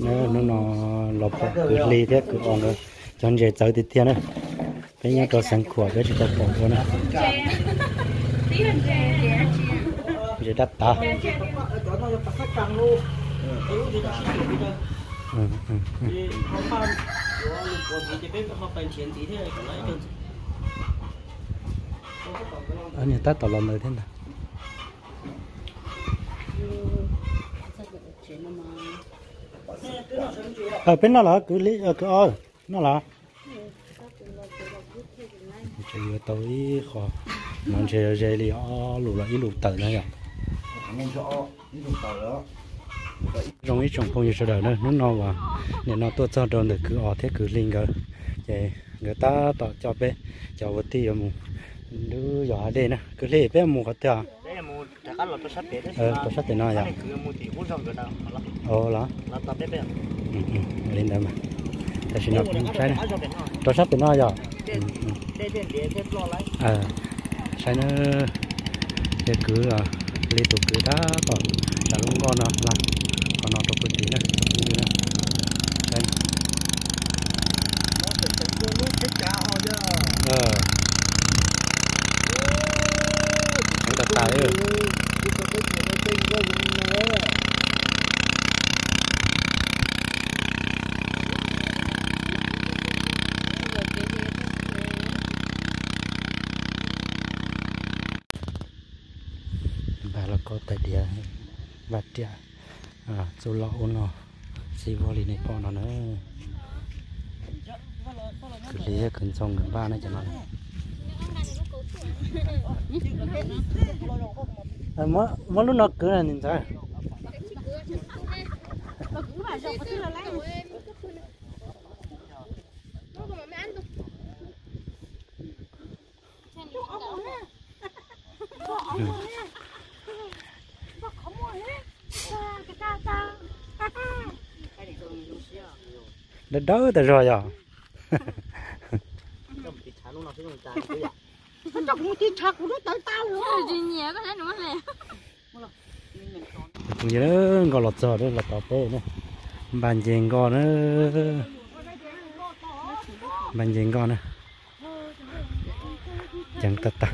Hnub no los pom kwv Hli thiab kwv Os nkawd cov ntses txawv tiag tiag na. Peb nyob rau Xeev Khuam peb tsis tau pom dua na. Ntses dab tav. Niag tab tom los ntawd thiab ntag. Peb noj los kwv Hli, kwv Os, noj los? Tseem yuav tau ib qho, no ntshe ze li ob lus los ib lus tawm na yom. Zoo ib tsoom phooj ywg sawv daws na, hnub no uas nim no tuaj txog rau ntawm kwv Os thiab kwv Hli nkawd, ces nkawd tab tom coj peb cov ua tij yuav mus lub zos hav dej na. Kwv Hli, peb mus qhov twg? Rau sab pem no yom? Ua los? Li ntawd mas. Tam sim no saib rau sab pem no yom? Saib na, ces kwv Hli tus kwv tab tom tsav lub nkoj no lawm, qhov no rau puag tid na. Saib, tseev tas tas li. Npaj lauj kaub tais diav, npaj riam, txuj loj ub no, xib vog li nej pom no na. Kwv Hli thiab kwv Ntxhoo nkawd npaj na cov no. Muab lub no kwv na niam ntxawm. Dawb dawb tas zog yog. Nkoj los txog los tod peb na, npaj nce nkoj na, npaj nce nkoj na. Ceev tag tag.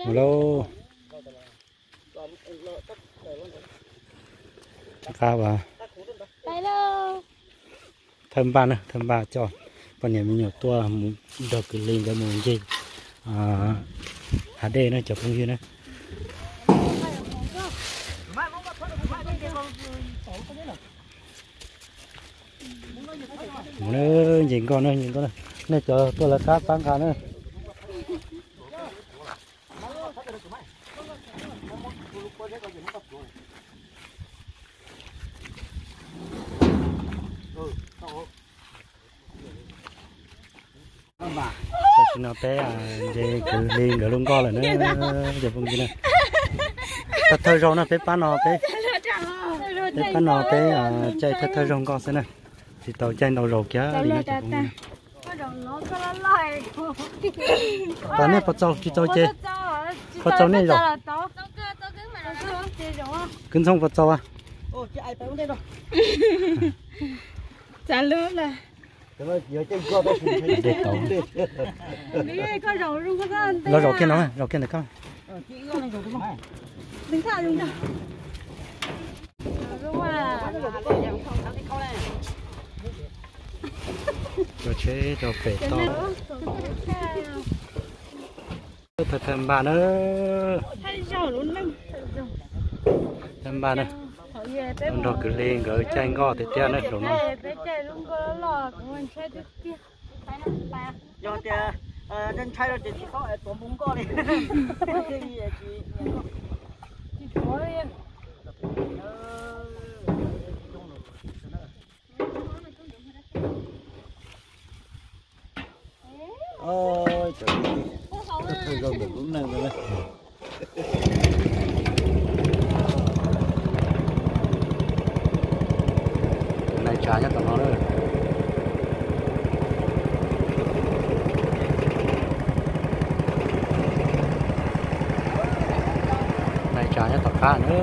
Mus lauj. Qab thawj npaj na, thawj npaj coj poj niam me nyuam tuaj mus nrog kwv Hli nkawd mus ncig hav dej na cov phooj ywg na. Mus na, nce nkoj na, nce nkoj na. Nej cov tuaj lawv qab pab nqa na. Tam sim no peb nce kwv Hli nkawd lub nkoj lawm na, cov phooj ywg na. Thawj thawj zaug no peb pab no peb, peb pab no peb caij thawj thawj zaug nkoj xwb na, tsis tau caij ntau zaus kiag li na cov phooj ywg. Tom nej puas txaus tsis txaus ces, puas txaus nej zaum? Kwv Ntxhoo puas txaus? Dej tau. Los zaum kiag no, zaum kiag ntawm koj. Cov tsheb rau pem toj. Thawj thawj npaj na. Thawj npaj na. Nrog kwv Hli nkawd caij nkoj tiag tiag na zaum no. Yog tias ntshai rau ces tsis txhob tuav npoo nkoj li. Thawj zaug ntawm lub neej no na. Tsas nyob tom no lawm. Nais tsas nyob tom qab na.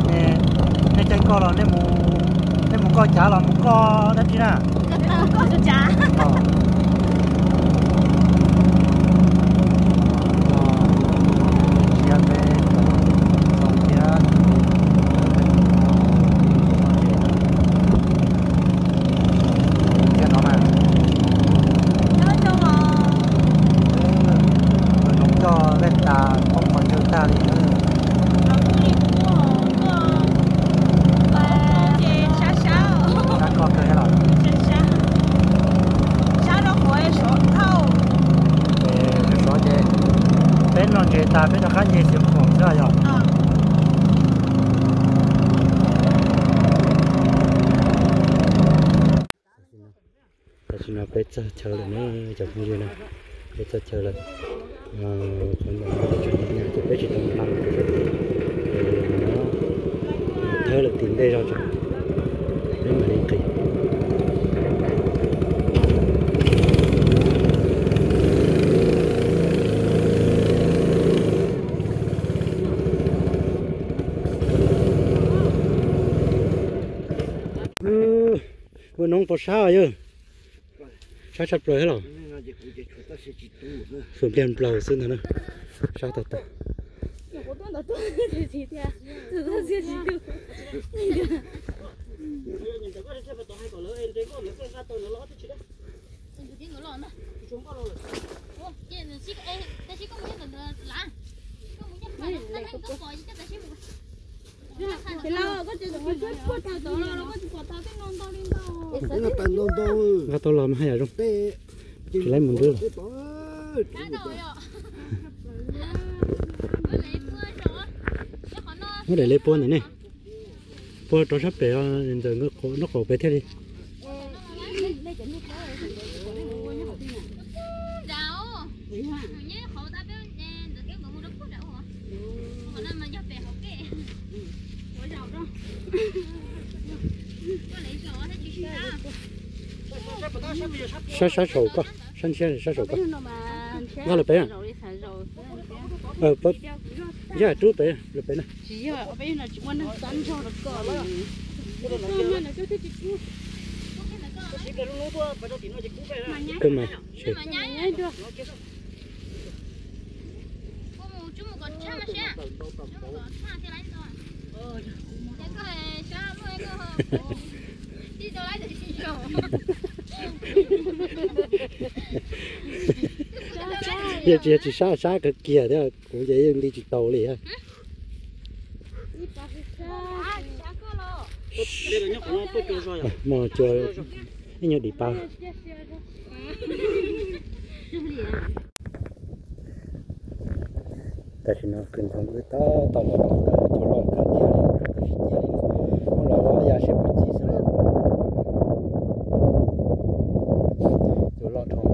Nej mus dab tsi? Nej caij nkoj los nej mus nkoj cav los mus nkoj dab tsi na? Thiab no mas lawv coj dej tas poob qhov chaw tag li na. Sab koj kawg thiab los? Sab ces peb noj ntses tas peb rov qab nce Xiav Khuam xwb yog? Tam sim no peb txog chaw lawm na cov phooj ywg na, peb txog chaw lawm. Qhov ntawm no tseem nyab nyab ces peb tsis tau mus hla mus rau sab tid, es no thawb lawm tim ntej zog tso, peb mam li nqis. Ua noob pos sab yog, sab tshaj plaws thiab los? Fwm pliag nplaws xwb ntag na, sab tag tag. Nqa tau los mas haj yam zoo, tsis laib mus ntub. Muab daim lej puab ntawm ne, puab rau sab pem ntawm nraub qaum pem thiaj li. Sab, sab saum koj, sab ntshiab sab saum koj. Nkag lawm pem na. Yog rub pem lawm pem na. Koj mas. Yog tsis, yog tsis sab, sab kawg kiag thiab kuv ces yeej nti tsis tau li thiab. Muaj cua ib nyuag dim pa. Tam sim no kwv Ntxoov wb tab tom los tau cua loj kawg kiag li, rau tau sib cia li. Muab los ob yav seb puas ci xwb lauj. Cua loj dhau.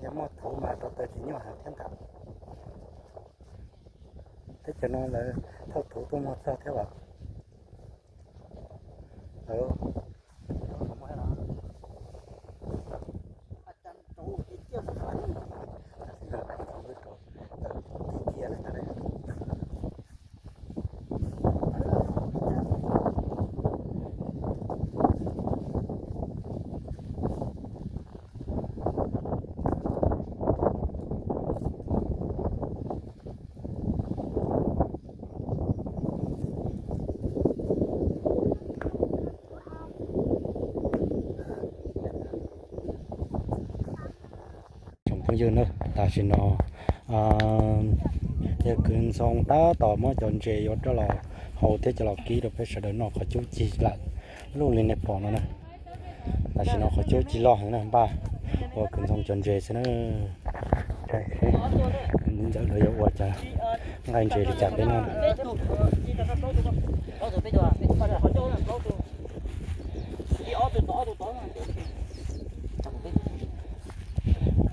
Yog muaj thuv mas rau taws tsis nyuaj heev thiab ntag. Teb chaws no lawv thauj thuv tuaj muag txog thiab as. Tsoom phooj ywg na, tam sim no yog kwv Ntxhoo tab tom muab cov ntses yuav rov los hau thiab coj los kib rau peb sawv daws noj qhov cub cig lawm. Lub li nej pom no na, tam sim no qhov cub cig loj heev na, npaj ua kwv Ntxhoo cov ntses xwb na. Ntxawm lawv yuav ua cas, nqaij ntses li cas peb noj.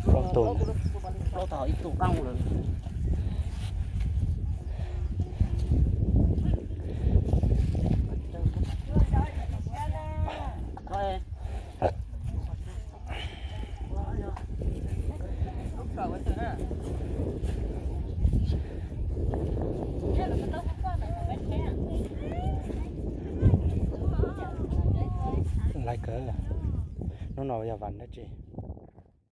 Plaub tug. Laiv kawg, hnub no yog vas dab tsi?